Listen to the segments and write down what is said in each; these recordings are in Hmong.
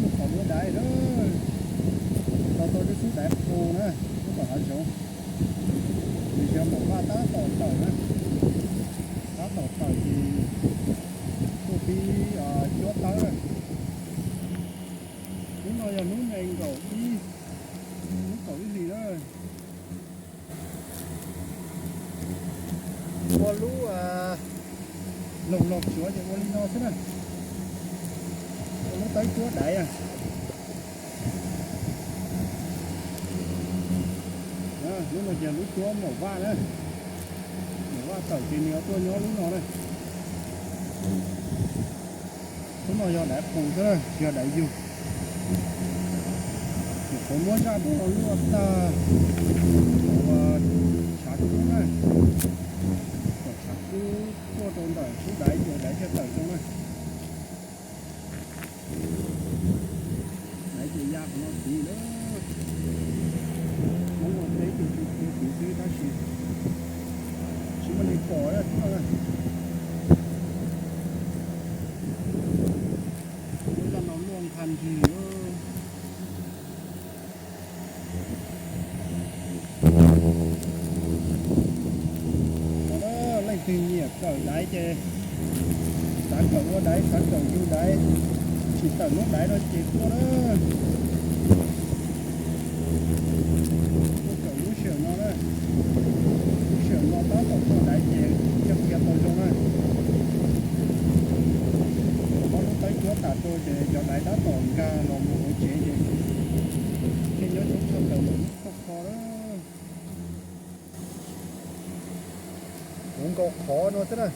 Mus tom ua daiv na, los tau lub xub daiv qus na, lub tom hav zoov. Nws yog maum vaj tab tom tawm na, tab tom tawm ces tuaj pib cuab tawb na. Lub no yog lub nees nkaum ib, lub kaum ib hlis na. Ua lub loog log tsuav ces ua li no xwb na. Ua lub tawb cuab daiv na. Lub no ces lub cuab maum vaj na. Maum vaj tawm ces nws yuav tuaj nyob lub no na. Lub no yog daiv qus xwb na, tsis yog daiv yug. Nyuam qhuav muab zaj dub no luaj tag, ua tshav kub na, kom tshav kub tuaj rau ntawm xub daiv ces daiv thiaj tawm zoo na. Daiv ces ya qhov no tid na. Hmoob ua teb ces tsuas ua tid xwb tab sis tsis muaj neeg pom na. Lub zaj no luaj nqha nrig. Leej twg nyiam kawm daiv ces xav kawm ua daiv, xav kawm yug daiv, tsis tawm lub daiv no ces tuaj na. Tuaj kawm lub sij hawm no na. Lub sij hawm no tab tom tuaj daiv ces thiaj qhia tau zoo na. Muab lub tawb cuab tas rau ces cov daiv tab tom nkag los mus hauv tsev ces thiaj nyob coob tshaj plaws mus lub txoj kho na. Puv nkaus qhov no xwb na.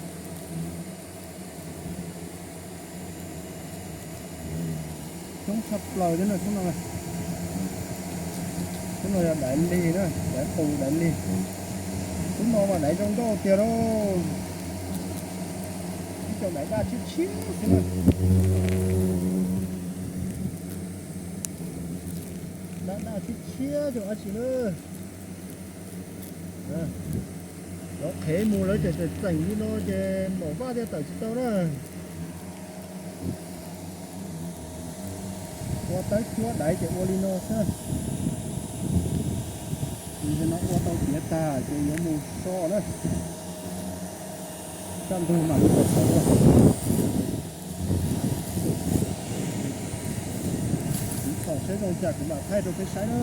Coob tshaj plaws thiab na, lub no, lub no yog daiv lig na, daiv qus daiv lig. Lub no mas daiv zoo nkauj tiag lauj. Ib co daiv daj tshiab tshiab xwb na. Daj daj tshiab tshiab rau dab tsi na. Lawv qhev mus lawv tseem tseem txeem li no ces maum vaj thiaj tawm tsis tau na. Ua tawb cuab daiv ces ua li no xwb. Ces no ua tau tiav tag ces yuav mus so na. Kaj ntug mam li tau so. Kuv tom seb zoo cas kuv mam thaij rau peb saib na.